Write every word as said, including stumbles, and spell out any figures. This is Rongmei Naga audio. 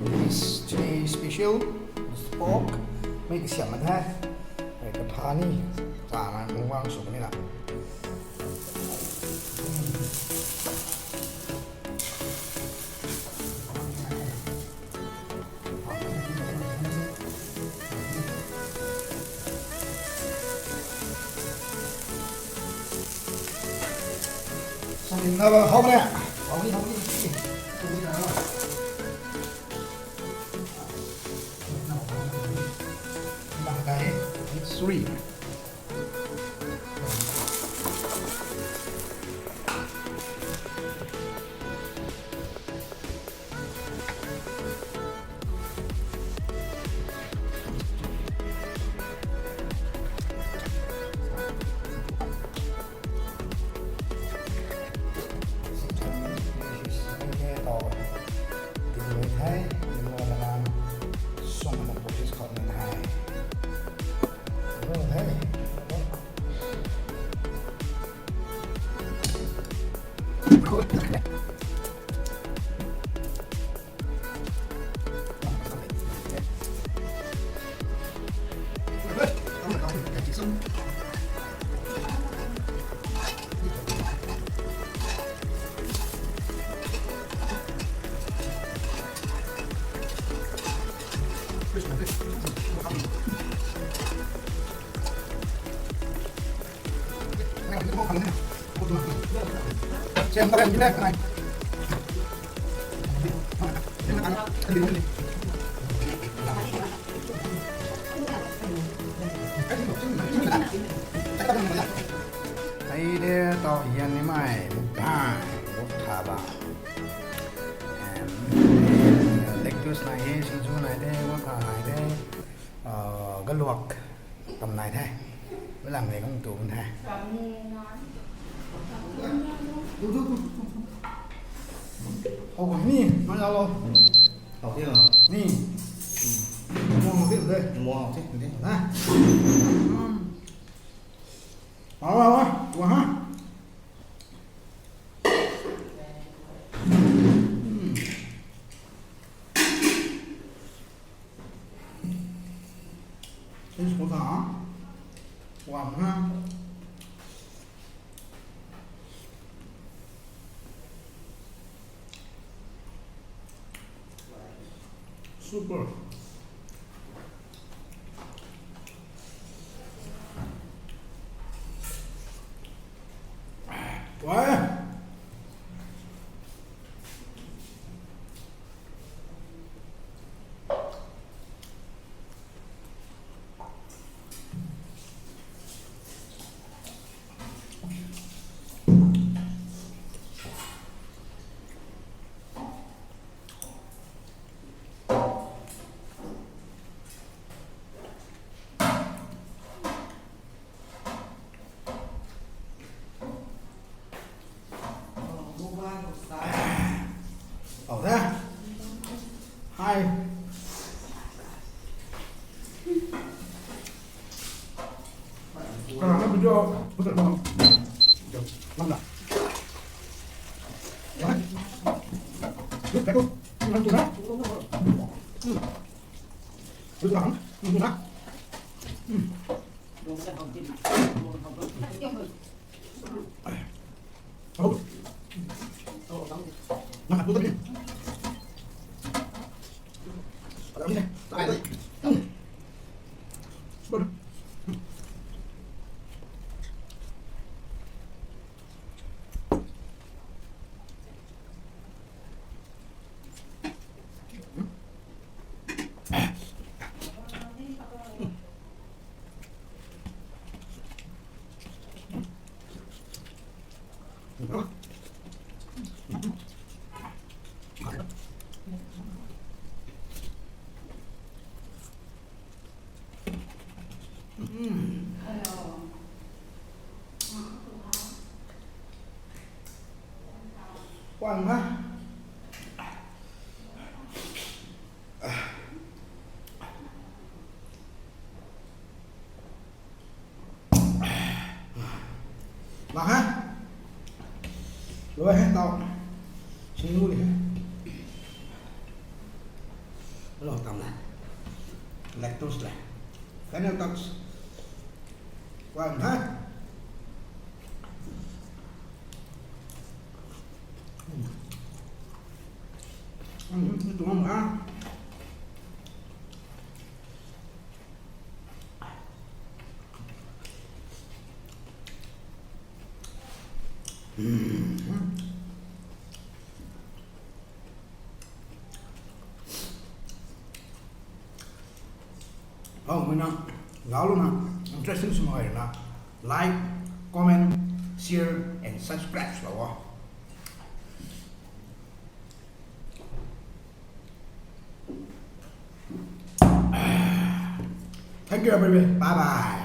This today special pork. Mei kasiam mak the. Kaphani chana mungwang sw ni na. Sangin na ba hau ne. Hau ni, hau ni. Three. Hei de tau hian nimei mukbang, muk tha ba. Em, lettuce nai he, singju nai de, muk tha nai de, ah, galuak tam nai the. Balang de kung tu bun the. Hou ni, ma la lo. Hou the lo. Ni. Mo hou the de. Mo hou the de. Na. Hmm. Hou, hou, hou. Wa ha. Hmm. This was a warm, huh? Super. Wow. Hou the. Hei. Karana video, putar bam. Lam na. What? Look, look, look. Look, look, look. Hmm. Look, look, look. Hmm. Quang ha. Mak ha. Lou he tau. Singnu di he. Lou tam le. Lactose le. Kaniw tat. Kuan the. Tuang ha. Howmei na, zauclou na, interesting swmei na, like, comment, share and subscribe lou o. Thank you everybody. Bye bye.